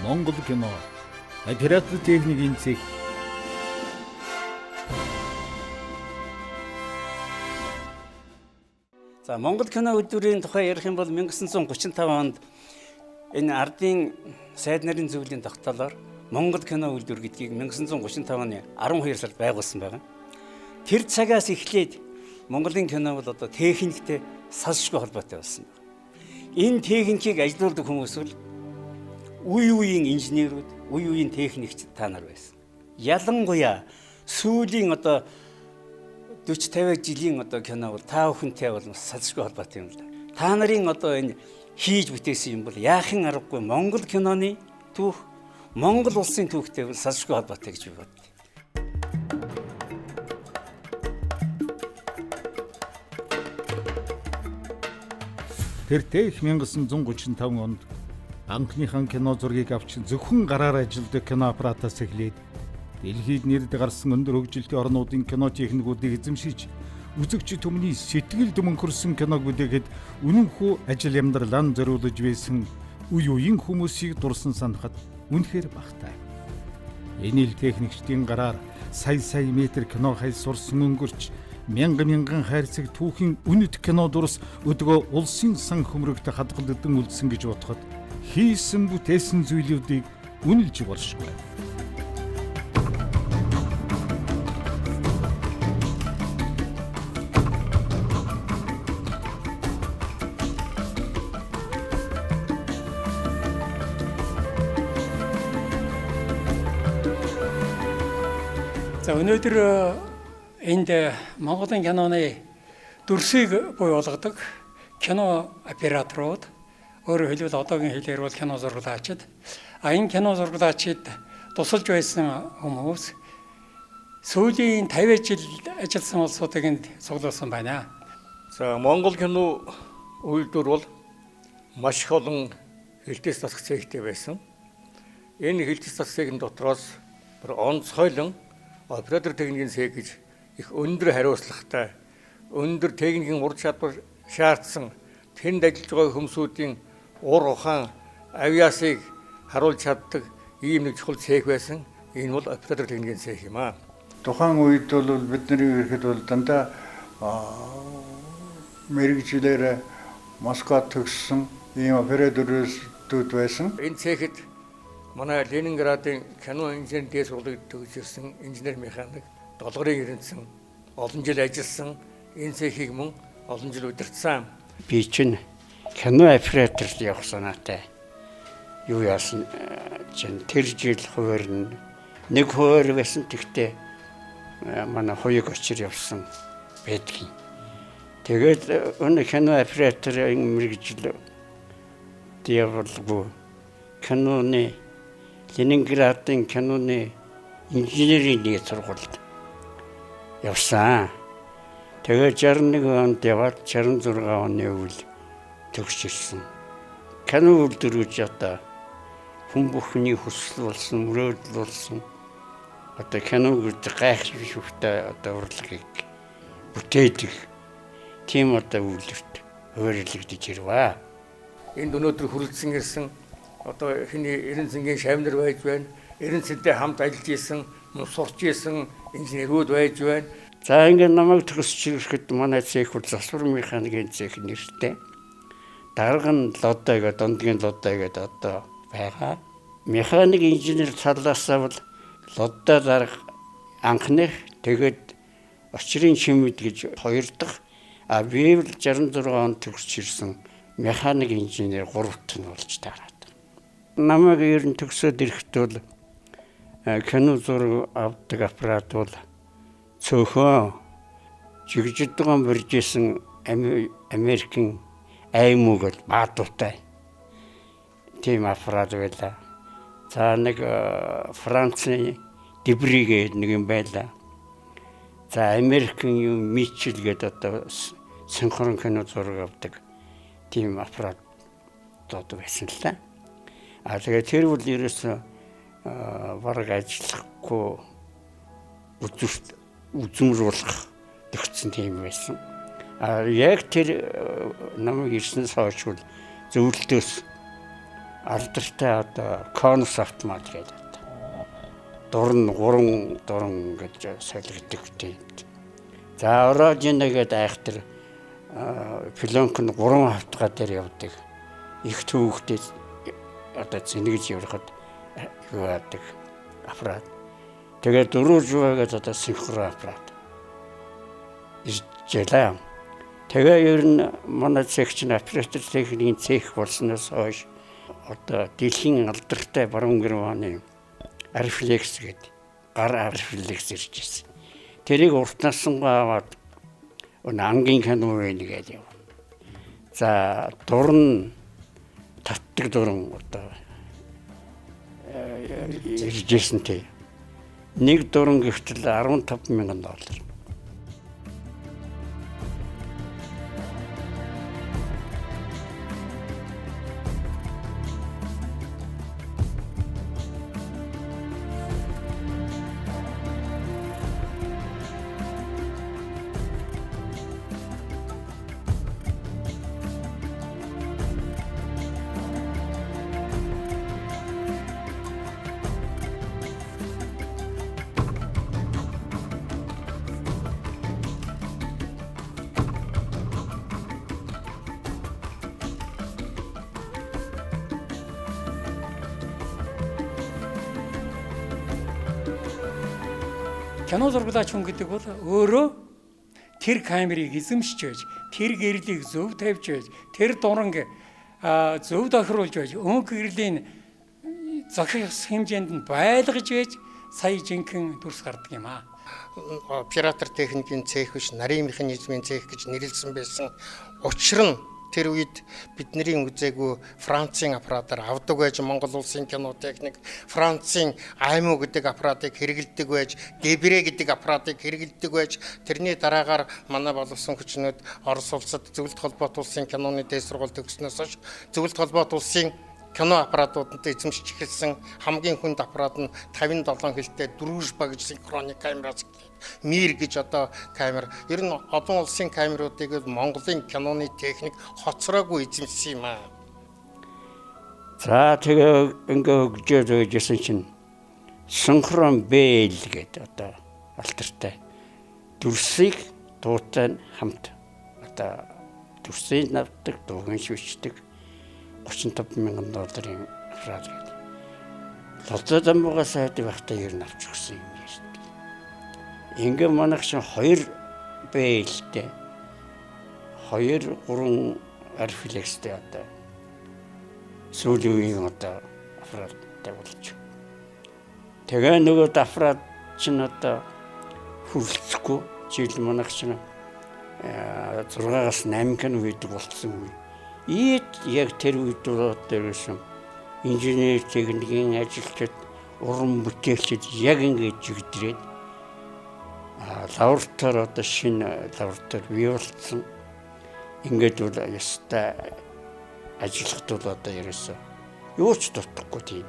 Монгол кино оператор техникийн цэг. За, Монгол кино үйлдвэрийн тухай ярих юм бол 1935 онд энэ ардын сайд нарын зөвлөлийн тогтоолоор Монгол кино үйлдвэр гэдгийг 1935 оны 12 сард байгуулсан байгаа. Тэр цагаас эхлээд Монголын кино бол одоо техниктэй салшгүй холбоотой болсон байна. Энэ техникийг ажилуулдаг хүмүүс бол үе үеийн инженерүүд, үе үеийн техникч та нар байсан. Ялангуяа сүүлийн одоо 40 50 жилийн одоо кино бол та бүхэнтэй бол бас салшгүй холбоотой юм л да. Та нарын одоо энэ хийж бүтээсэн юм бол яахын аргагүй Монгол киноны түүх, Монгол улсын түүхтэй бол салшгүй холбоотой гэж би боддог. Тэр их 1935 онд анхныхан кино зургийг авч зөвхөн гараар ажилладаг кино аппаратаас эхлээд дэлхийд нэрд гарсан өндөр хөгжилтэй орнуудын кино техникүүдийг эзэмшиж, үзэгч түмний сэтгэлд мөнхөрсөн киног бүтээхэд үнэнхүү ажил амьдралаа зориулж байсан үе үеийн хүмүүсийг дурсан санахад үнэхээр багтай. Энэ ил техникчдийн гараар сая сая метр кино хай сурсан өнгөрч, мянга мянган хайрцаг түүхийн үнэт кино дурс өдгөө улсын сан хөмрөгт хадгалагдсан үлдсэн гэж бодоход хийсэн бүтээсэн зүйлүүдийг үнэлж болшгүй. За, өнөөдөр энд Монголын киноны дүрсийг бий болгодог кино операторууд, өөрөөр хэлбэл одоогийн хэлээр бол кино зураглаачид, а энэ кино зураглаачид тусалж байсан хүмүүс, сүүлийн 50 жил ажилласан улсуудыг энд цуглуулсан байна. За, Монгол кино үйлдвэр бол маш их олон хэлтэс засах цехтэй байсан. Энэ хэлтэс засах цехийн дотроос бүр онцгойлон оператор техникийн цех гэж их өндөр хариуцлагатай, өндөр техникийн ур чадвар шаардсан, тэнд ажиллаж байгаа хүмүүсүүдийн ур ухаан, авиасыг харуулж чаддаг ийм нэг чухал цех байсан. Энэ бол оператор техникийн цех юм аа. Тухайн үед бол бидний ирэхэд бол дандаа мэргэжлээр Москвад төгссөн ийм операторууд байсан. Энэ цехэд манай Ленинградын кино инженер дээд сургуулийг төгсөж ирсэн инженер механик Долгорын Эрэнцэн олон жил ажилласан, энэ цехийг мөн олон жил удирдсан. Би чинь кино оператор явах санаатай. Юу яасан чинь тэр жил хуваар нэг хуваар байсан, тэгтээ манай хуйг очир явсан байдгийн. Тэгээд өнө кино операторын мэргэжил диаволгүй киноны Ленинградын киноны инженерийн нэг сургуульд явсан. Тэгээд 61 онд яваад 66 оны үйл төгсөж ирсэн. Кино үйлдвэр гэж одоо хүн бүхний хүсэл болсон, мөрөөдөл болсон. Одоо кино гэж гайхамшигтай одоо урлагийг бүтээдэг тийм одоо үйлдвэрт хуваарлагдаж ирвэ. Энд өнөөдөр хүрэлцэн ирсэн одоо хиний Эрэнцэнгийн шавнар байж байна. Эрэнцэнтэй хамт ажиллаж исэн, сурч исэн инженерүүд байж байна. За, ингээд намайг төгсөж ирэхэд манай цех бол засвар механикийн цех нэртэй. Дарга нь Лодой гэдэг, Дундгийн Лодой гэдэг одоо байгаа. Механик инженер талаасаа бол Лодой дарга анхных, тэгээд Очрын Чимэд гэж хоёр дахь, а би бол 66 онд төгсөж ирсэн механик инженер гуравт нь болж таарад. Намайг ер нь төгсөөд ирэхэд бол кино зураг авдаг аппарат бол цөөхөн жигжидгон барьж исэн Америкийн Eyemo гэж баатуутай тийм аппарат байлаа. За, нэг Францын Debrie гэдэг нэг юм байлаа. За, Америкийн юм Mitchell гэдэг одоо синхрон кино зураг авдаг тийм аппарат одоо байсан л та. А тэгээд тэр бол ерөөсөө бараг ажиллахгүй үзмэр болох төгссөн тийм байсан. А яг тэр намайг ирснээс хойш бол зөвлөлтөөс Алдартай одоо конус автомат гэдэг. Дуран 3 дуран гэж солигддог тийм. За Орожино гэдэг айхтар пленк нь 3 хавтгаа дээр явдаг. Их төвөгтэй одоо зэнэгж явахад юу яадаг аппарат. Тэгээд 4 жугаа гэж одоо синхрон аппарат иржээ. Тэгээ ер нь манай цех чинь оператор техникийн цех болсноос хойш одоо дэлхийн алдартай баруун Германы Арфлекс гэдэг гар Арфлекс ирж ирсэн. Тэрийг урт насангаа аваад ангийн кино байна гэж яв. За дуран татдаг дуран одоо ирж ирсэн тий. Нэг дуран гэвтэл $15,000. Кино зурглаач хүн гэдэг бол өөрөө тэр камерыг эзэмшиж байж, тэр гэрлийг зөв тавьж байж, тэр дуранг зөв тохируулж байж, өнгө гэрлийн зохих хэмжээнд нь байлгаж байж сая жинхэнэ дүрс гардаг юм аа. Оператор техникийн цех биш, нарийн механизмын цех гэж нэрлэсэн байсан. Учир нь тэр үед бидний үзээгүй Францын аппаратаар авдаг байж Монгол улсын кино техник, Францын Айму гэдэг аппаратыг хэрэглэдэг байж, Дебре гэдэг аппаратыг хэрэглэдэг байж, тэрний дараагаар манай боловсон хүчнүүд Орос улсад Зөвлөлт холбоот улсын киноны дээд сургууль төгснөөс хойш Зөвлөлт холбоот улсын кино аппаратуудад эзэмшиж эхэлсэн. Хамгийн хүнд аппарат нь 57 хилтэй Дружба гэж синхроник камераас Мир гэж одоо камер. Ер нь олон улсын камеруудыг Монголын киноны техник хоцроогүй эзэмшсэн юм аа. За тэгээ ингээ хөгжөөд байжсэн чинь синхрон бэл гэдэг одоо алтартай дүрсийг дуутай хамт одоо дүрсийг навдаг, дуугийн шүчдэг $35,000 аппарат гэдэг. Лодой дамбугаа сайд байхдаа ер нь авч өгсөн юм ярьдаг. Ингээ манайх чинь 2 бээлтэй 2 3 арфлекстэй одоо сүүлийн үеийн одоо аппараттай болж. Тэгээ нөгөө аппарат чинь одоо хүрэлцэхгүй жил манайх чинь 6-аас 8 кино хийдэг болсон үе. Ийд яг тэр үед дээрсэн инженер техникийн ажилчид, уран бүтээлчид яг ингэж жигдрээд лаборатори одоо шинэ лаборатори бий болсон. Ингээд бол ёстой ажиллахад бол одоо ерөөсөө юу ч дутахгүй тийм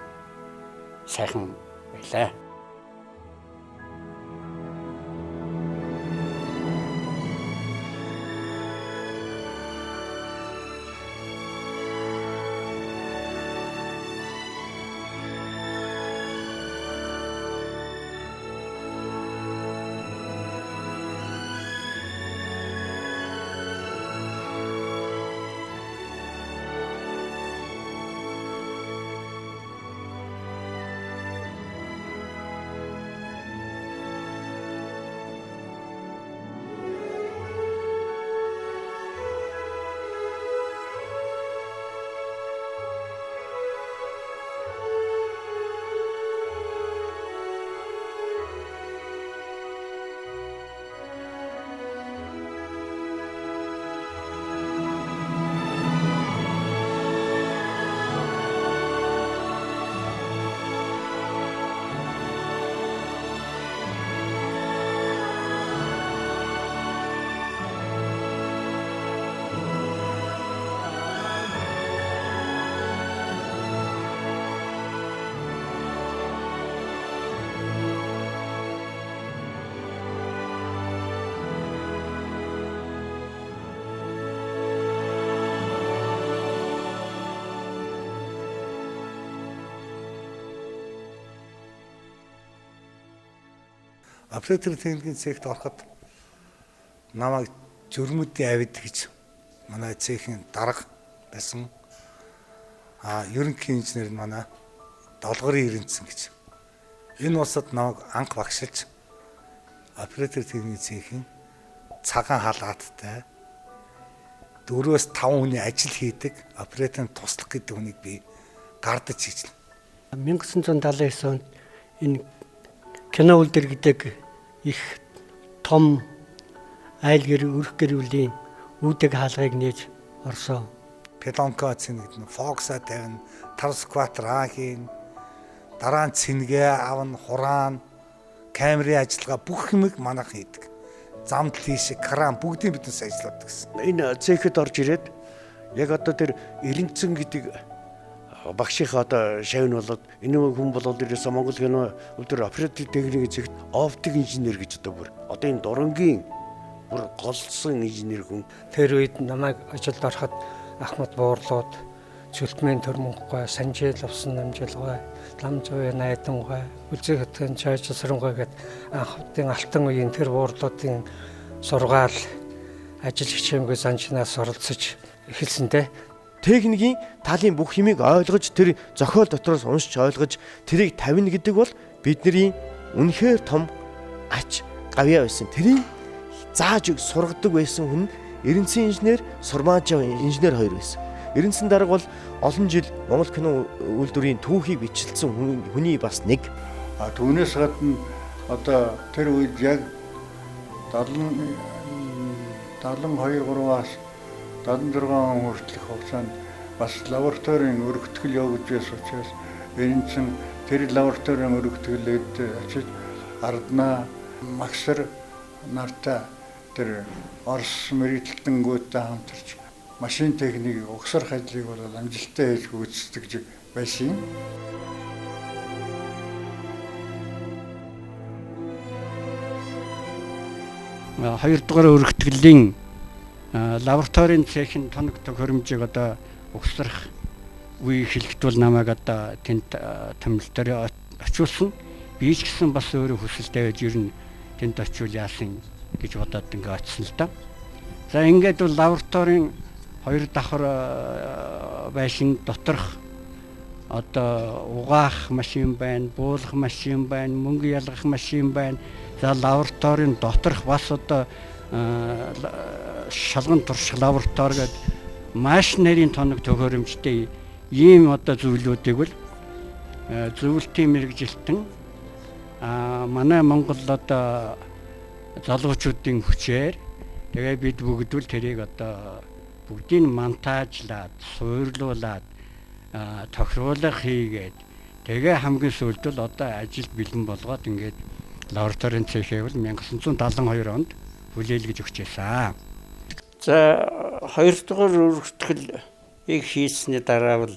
сайхан байлаа. Оператор техникийн цехт ороход намайг Зөрмөдийн авид гэж манай цехийн дарга байсан. Ерөнхий инженер нь манай Долгорын Эрэнцэн гэж. Энэ улсад намайг анх багшилж оператор техникийн цехийн цагаан халааттай 4-5 хүний ажил хийдэг операторын туслах гэдэг хүнийг би гардаж хийжлээ. 1979 онд энэ кино үйлдвэр гэдэг их том айл гэр өрх гэр бүлийн үүдэг хаалгыг нээж орсон. Пелонка цэнэгдэн, Фокса тавина, Тарскватр хийн, дараа нь цэнгээ авна, хураана, камерын ажиллагаа бүх юмыг манайх хийдэг. Замдл хийшиг, кран бүгдийг биднес ажилладаг гэсэн. Энэ цехэд орж ирээд яг одоо тэр Эрэнцэн гэдэг багшийнхаа одоо шавь нь болоод энэ хүн болоод ирсэн Монгол кино өдөр оператив техникийн цэгт оптик инженер гэж одоо бүр одоо энэ дурангийн бүр голсон инженер хүн. Тэр үед намайг ажилд ороход Ахмад буурлууд Зүлтмэн Төрмөнхгой, Санжил авсан намжилгой, Лам зуй найдангой, Үлзий хөтгөн чойж сарангой гэд анхудын алтан үеийн тэр буурлуудын сургаал ажил хичээнгүй занчнаас оролцож эхэлсэн те. Техникийн талын бүх юмыг ойлгож тэр зохиол дотроос уншиж ойлгож тэрийг тавина гэдэг бол бидний үнэхээр том ач гавьяа байсан. Тэрийг зааж сургадаг байсан хүн Эрэнцэн инженер, Сурмаажав инженер хоёр байсан. Эрэнцэн дарга бол олон жил Монгол кино үйлдвэрийн түүхийг бичилсэн хүний бас нэг. Түүнээс гадна одоо тэр үед яг 72 3-аас 76 он хүртэлх хугацаанд бас лабораторийн өргөтгөл явагдаж байсан учраас Эрэнцэн тэр лабораторийн өргөтгөлөд очиж арднаа магсар нартай тэр Орос мэрэгдэлтэнгүүдтэй хамтарч машин техникийг угсрах ажлыг бол амжилттай хийж гүйцэтгэж байсан юм. Хоёрдугаар өргөтгөлийн лабораторийн цехийн тоног төхөөрөмжийг одоо угсрах үе хэлэхэд бол намайг одоо тэнд томилтоор очиулсан. Би ч гэсэн бас өөрөө хүсэлтэй байж ер нь тэнд очивол яасан гэж бодоод ингээ очсон л да. За ингээд бол лабораторийн хоёр давхар байшин доторх одоо угаах машин байна, буулгах машин байна, мөнгө ялгах машин байна. За лабораторийн доторх бас одоо шалган турших лаборатори гэдэг маш нарийн тоног төхөөрөмжтэй ийм одоо зүйлүүдийг бол зөвлөлтийн мэргэжилтэн манай Монгол одоо залуучуудын хүчээр тэгээ бид бүгд л тэрийг одоо бүгдийг монтажлаад, суурлуулад, тохируулга хийгээд тэгээ хамгийн сүүлд бол одоо ажилд бэлэн болгоод ингээд лабораторийн цехээ бол 1972 онд хүлээлгэж өгч байсан. За хоёрдугаар өргөтгөлийг хийсний дараа бол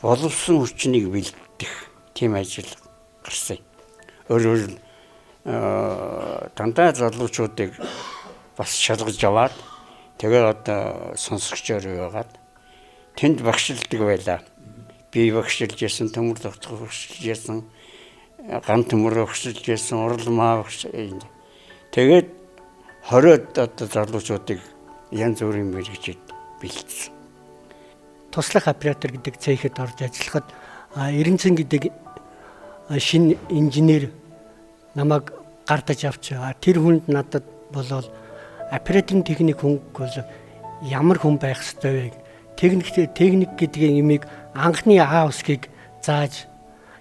боловсон хүчнийг бэлдэх тийм ажил гарсан. Өөрөөр дандаа залуучуудыг бас шалгаж аваад тэгээ одоо сонсогчоор яваад тэнд багшилдаг байлаа. Би багшилж ясан, төмөр зогцох багшилж ясан, ган төмөр багшилж ясан, уралмаа багш. Тэгээд 20-од одоо залуучуудыг янз бүрийн мэргэжид бэлдсэн. Туслах оператор гэдэг цехэд орж ажиллахад Эрэнцэн гэдэг шинэ инженер намайг гардаж авч тэр хүнд надад болол операторын техник хүн бол ямар хүн байх ёстой вэ? Техник гэдэг юмыг анхны А үсгийг зааж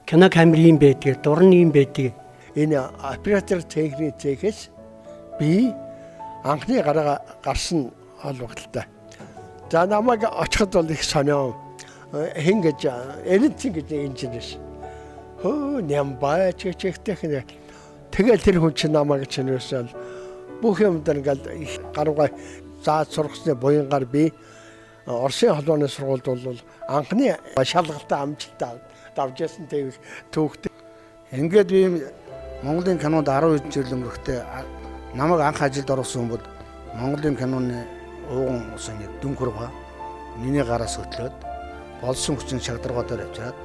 кино камер юм байдаг, дуран юм байдаг. Энэ оператор техник цехээс би анхны гараа гарсан холбогдлоо. За намайг очиход бол их сонио хэн гэж Эрэнцэн гэж инженер. Хөө нямбай чигчэгтэх нэ. Тэгэл тэр хүн чинь намайг чинь ерөөсөө бүх юм дээр ингээл их гаруйгаа зааж сургасны буянгаар би Оросын холбооны сургуульд бол анхны шалгалтаа амжилттай давж ясан тэвх түүхтэй. Ингээд би Монголын кинонд 12 жил өнгөрөхдөө намайг анх ажилд оруулсан хүн бол Монголын киноны ууган усын дүнхүрга миний гараас хөтлөөд болсон хүчин шагдаргаа дээр авчираад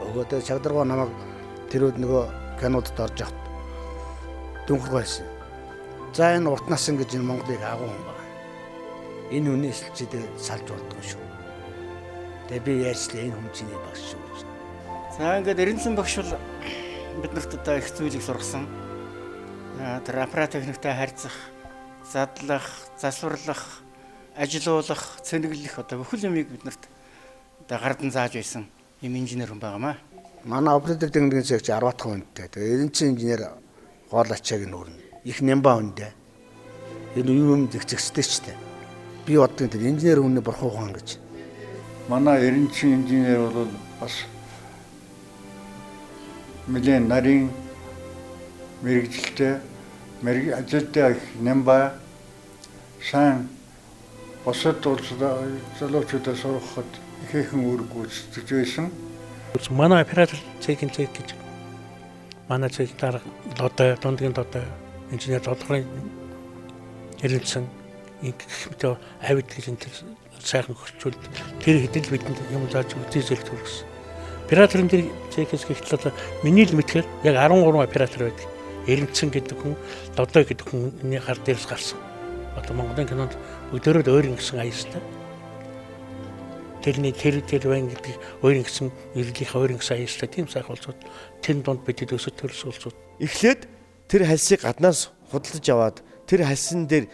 өгөөдөө шагдаргаа намайг тэр үед нөгөө кинодод орж явахад Дүнхэр байсан. За энэ урт насан гэж энэ Монголыг агуу хүн байна. Энэ хүний эсэлчидэд салж болдгоо шүү. Тэгээ би ярьслаа энэ хүн чиний багш шүү гэж. За ингээд Эренцэн багш бол биднэрт одоо их зүйлийг сургасан. Тэр аппарат техниктэй харьцах, задлах, засварлах, ажилуулах, цэнэглэх одоо бүхэл юмыг биднэрт одоо гардан зааж байсан юм инженер хүн байгаамаа. Манай оператор техникийн цегч 10 дахь хүнтэй. Тэгээ Эренцэн инженер гол ачааг нь өрнө. Их нямба хүндээ. Энэ юм зэгцэгстэй ч дээ. Би боддог тэр инженер хүний бурхан ухаан гэж. Манай Эренцэн инженер бол бас нэлээд нарийн мэргэжилтэй ажилдаа их нямба сайн бусад улс залуучуудаа сургахад ихээхэн үүрэг гүйцэтгэж байсан. Манай оператор цехийн цех гэж манай цех дарга Лодой, дундгийн Лодой, инженер Лодгорын Эрэлсэн гэх мэт авид гэж энэ сайхан хөрчүүлд тэр хэдэл бидэнд юм зааж үзээсэл төрсөн. Операторын тэр цехээс гэхтэл миний л мэдхээр яг 13 оператор байдаг. Эрэнцэн гэдэг хүн, Лодой гэдэг хүний хар дээрс гарсан. Одоо Монголын кинонд бүгдээрээ өөр ингэсэн аястай. Тэрний тэр байна гэдэг өөр ингэсэн ирлийнхээ өөр ингэсэн аястай тийм сайхан улсууд тэн дунд бидэд өсөж төрсөн улсууд. Эхлээд тэр хальсыг гаднаас худалдаж аваад тэр хальсан дээр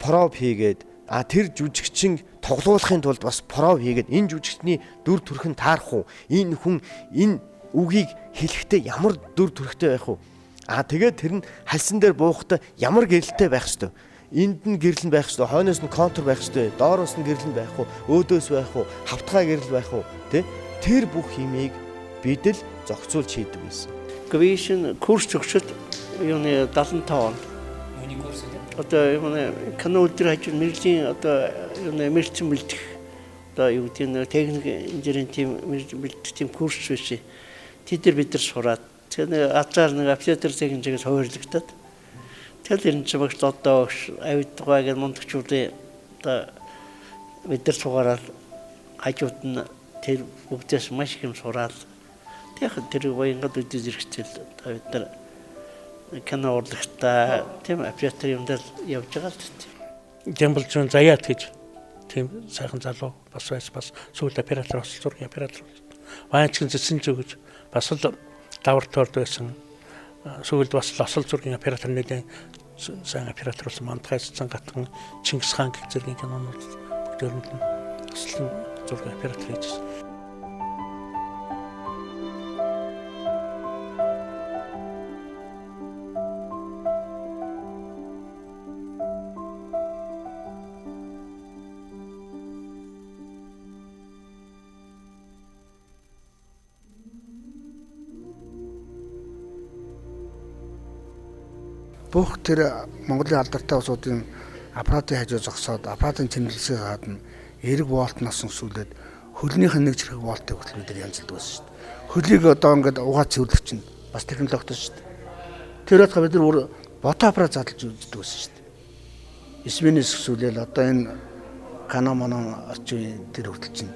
проб хийгээд тэр жүжигчин тоглуулахын тулд бас проб хийгээд энэ жүжигчний дүр төрх нь таарах уу? Энэ хүн энэ үгийг хэлэхдээ ямар дүр төрхтэй байх вэ? Тэгээд тэр нь хальсан дээр буухдаа ямар гэрэлтэй байх ёстой? Энд нь гэрэл нь байх ёстой, хойноос нь контур байх ёстой, доороос нь гэрэл нь байх уу, өөдөөс байх уу, хавтгай гэрэл байх уу, тэ? Тэр бүх юмыг бид л зохицуулж хийдэг байсан. Гвишн курс төгсөд юуны 75 он. Юуны курс вэ? Одоо юуны кино өдөр хажуу мэргэжлийн одоо юуны мэрэгчин бэлдэх одоо юу гэдэг нь техник инженерийн тим бэлдэх тийм курс байсан. Тэд нар бид нар сураад тэр нэг азар нэг оператор техникээс хуваарлагдаад тэгэл Эренцэн багш Лодой багш авидгаа гэх мундагчуудын одоо бид нар сугаараад хажууд нь тэр бүгдээс маш их юм сураад тэг тэр баянгад үдээс хэрэгцээл одоо бид нар кино урлагтай тийм оператор юмдаа явж байгаа л дээ. Жамбалжун Заяат гэж тийм сайхан залуу бас байсан, бас сүүл оператор, осол зургийн оператор. Ваанчган Зэсэнжүү гэж бас л лабораторид байсан. Сүүлд бас осол зургийн оператор нэлээд сайн оператор болсон. Мандгай Цэцэн гатган Чингис хаан гэх зэргийн кинонууд бүгдээр нь осол зургийн оператор хийжсэн. Бүх тэр Монголын алдартай улсуудын аппаратын хажуу зогсоод аппаратын чимэглэсээ гадна эрг волтноос өсвөлээд хөлнийх нь нэг зэрэг волтыг хүртэл бид нар янзлдаг байсан шүү дээ. Хөлийг одоо ингээд угаа цэвэрлэх чинь бас технологитой шүү дээ. Тэр байтугай бид нар бүр бото аппарат задлж үздэг байсан шүү дээ. Эсмэнээс өсвөлээл одоо энэ канон монон орчин тэр хүртэл чинь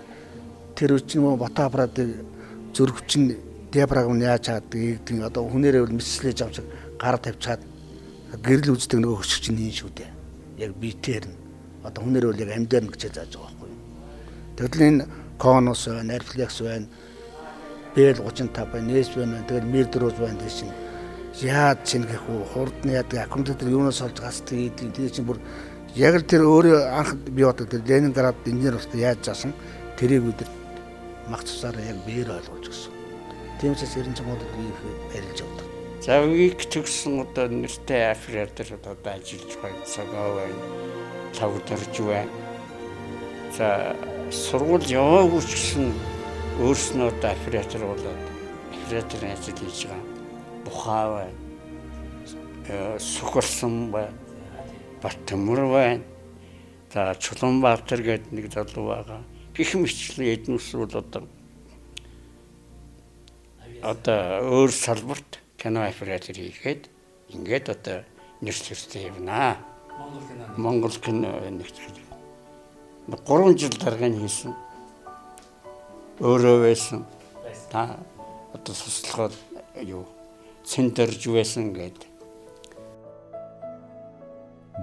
тэр үе чинь бото аппаратыг зөрөх чинь диафрагм нь яаж хаадаг гэдэг одоо хүнээрээ бол мэслэж авч гар тавьчаад гэрэл үздэг нөгөө хөшиг чинь энэ шүү дээ. Яг битээр нь одоо хүнээр бол яг амьдаар нь гэж зааж байгаа байхгүй юу. Тэгтэл энэ конус байна, арфлекс байна, бэл 35 байна, нэс байна, тэгэл мир дөрөв байна тийм чинь яаж чингэх үү, хурд нь яадаг, аккумулятор юунаас олж гасдаг гэдэг тийм чинь бүр яг л тэр өөрөө анх би бодог тэр Ленинград инженер болтой яаж заасан тэрийг бид мах цусаараа яг биеэр ойлгуулж гисэн. Тийм учраас Эренцэн модод би их баярлж явдаг. За үгийг төгссөн одоо нэртэй оператор одоо ажиллаж байна. Цагаа байна. Лавдарж байна. За сургууль яваагүй ч гэсэн өөрснөө одоо оператор болоод операторын ажил хийж байгаа. Бухаа байна. Сухалсан байна. Баттамөр байна. За Чулуунбаатар гэдэг нэг залуу байгаа. Гэх мэтчлэн эднүс бол одоо өөр салбарт кино оператор хийгээд ингээд одоо нэр төртэй явнаа. Монгол кино нэгтгэл. 3 жил дараагийн хийсэн. Өөрөө байсан. Та одоо суслахад юу цэндэрж байсан гэдэг.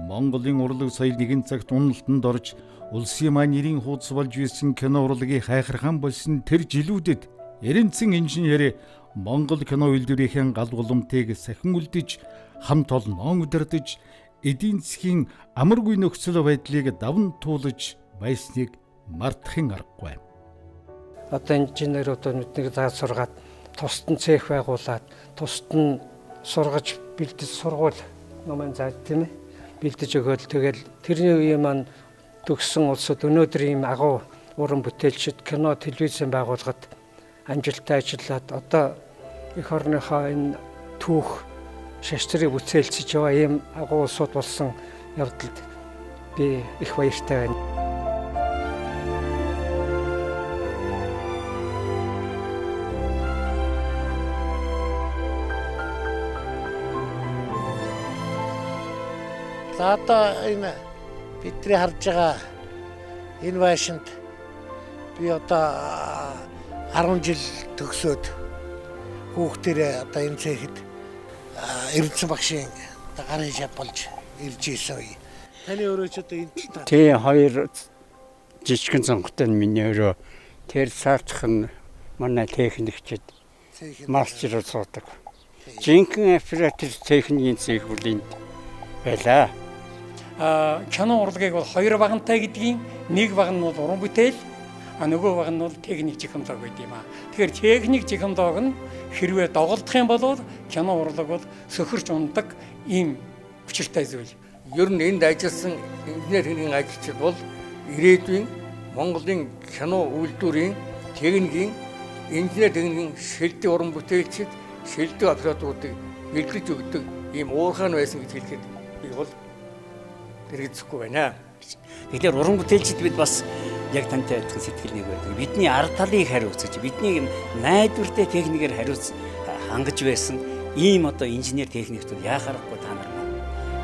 Монголын урлаг соёл нэгэн цагт уналтанд орж улсын маань нэрийн хуудас болж исэн кино урлагийг хайхархан болсон тэр жилүүдэд Эрэнцэн инженер Монгол кино үйлдвэрийн гал гулмтыг сахин үлдэж, хамт олноо удирдах, эдийн засгийн амаргүй нөхцөл байдлыг даван туулж байсныг мартахын аргагүй. Одоо инженерүүд биднийг зааж сургаад тусад нь цех байгуулад, тусад нь сургаж бэлдэж сургууль номын зааж, тийм ээ, бэлдэж өгөөл, тэгэл тэрний үеийн маань төгссөн улсууд өнөөдөр ийм агуу уран бүтээлчид, кино, телевизэн байгуулахад амжилттай ажиллаад, одоо эх орныхоо энэ түүх шаштрыг бүтээлцэж яваа ийм агуу улсууд болсон явдалд би их баяртай байна. За, одоо энэ бидний харж байгаа энэ байшинд би одоо 10 жил төгсөөд хүүхдэрээ одоо энэ цехэд Эрдэнэ багшийн одоо гарын шав болж ирж исэн үе. Таны өрөө ч одоо энэ та. Тий, хоёр жижигхэн цонхтой нь миний өрөө. Тэр цаадах нь манай техникчид, мастер суудаг. Жинхэнэ оператор техникийн цех бол энд байлаа. Кино урлагийг бол хоёр баганатай гэдгийн нэг баг нь бол уран бүтээл, а нөгөө баг нь бол техник технологи гэдэг юм аа. Тэгэхээр техник технологи нь хэрвээ доголдох юм бол кино урлаг бол сөхөрч ундаг ийм учиртай зүйл. Ер нь энд ажилласан инженер техникийн ажилчид бол ирээдүйн Монголын кино үйлдвэрийн техникийн инженер техникийн шилдэг уран бүтээлчид, шилдэг операторуудыг бэлдэж өгдөг ийм уурхай байсан гэж хэлэхэд би бол хэрэгцэхгүй байна. Тэгэхээр уран бүтээлчид бид бас яг тантай адилхан сэтгэл нэг байдаг. Бидний ард талыг хариуцаж, бидний найдвартай техникээр хариуц хангаж байсан ийм одоо инженер техникчүүд яах аргагүй та нар маань.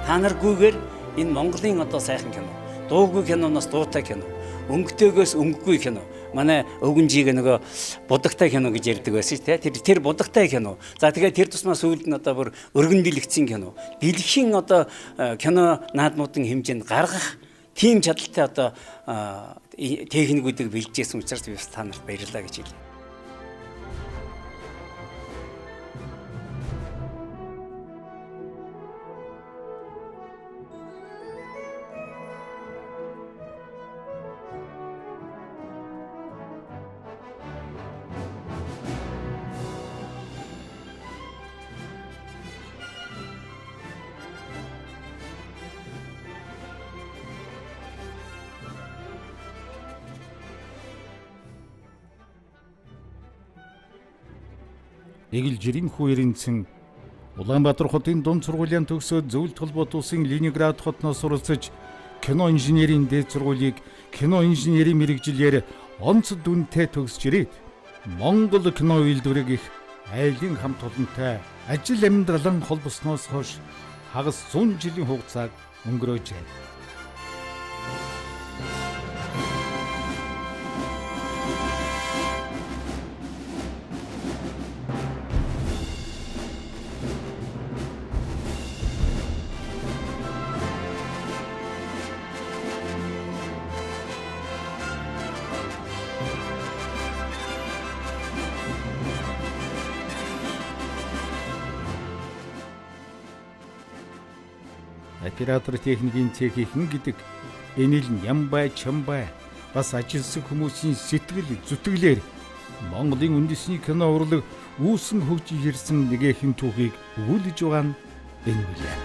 Та наргүйгээр энэ Монголын одоо сайхан кино, дуугүй киноноос дуутай кино, өнгөтэйгөөс өнгөгүй кино. Манай өвгөнжийг нөгөө будагтай кино гэж ярьдаг байсан шүү дээ. Тэр будагтай кино. За, тэгээд тэр тусмаа сүүлд нь одоо бүр өргөн дэлгэцэн кино. Дэлхийн одоо кино наадмуудын хэмжээнд гаргах тийм чадaltaй одоо техникүүдийг бэлджээсэн учраас би бас та нарт баярлалаа гэж хэлье. Эгэл жирийн хүү Эрэнцэн Улаанбаатар хотын дунд сургуулийн төгсөөд Зөвлөлт холбоот улсын Ленинград хотноос суралцаж кино инженерийн дээд сургуулийг кино инженерийн мэргэжлээр онц дүнтэй төгсөж ирээд Монгол кино үйлдвэрийг их айлын хамт олонтой ажил амьдралан холбосноос хойш хагас 100 жилийн хугацааг өнгөрөөжээ. Оператор техникийн цехийнхэн гэдэг энэ л Нямбай, Чамбай бас ажилласан хүмүүсийн сэтгэл зүтгэлээр Монголын үндэсний кино урлаг үүсэн хөгжиж ирсэн нэгэхэн түүхийг өгүүлж байгаа нь энэ билээ.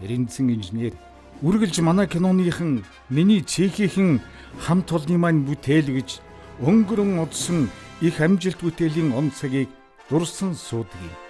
Эрэнцэн инженер үргэлж манай киноныхан, миний цехийнхэн хамт олонны маань бүтээл гэж өнгөрөн одсон их амжилт бүтээлийн он цагийг дурсан суудаг юм.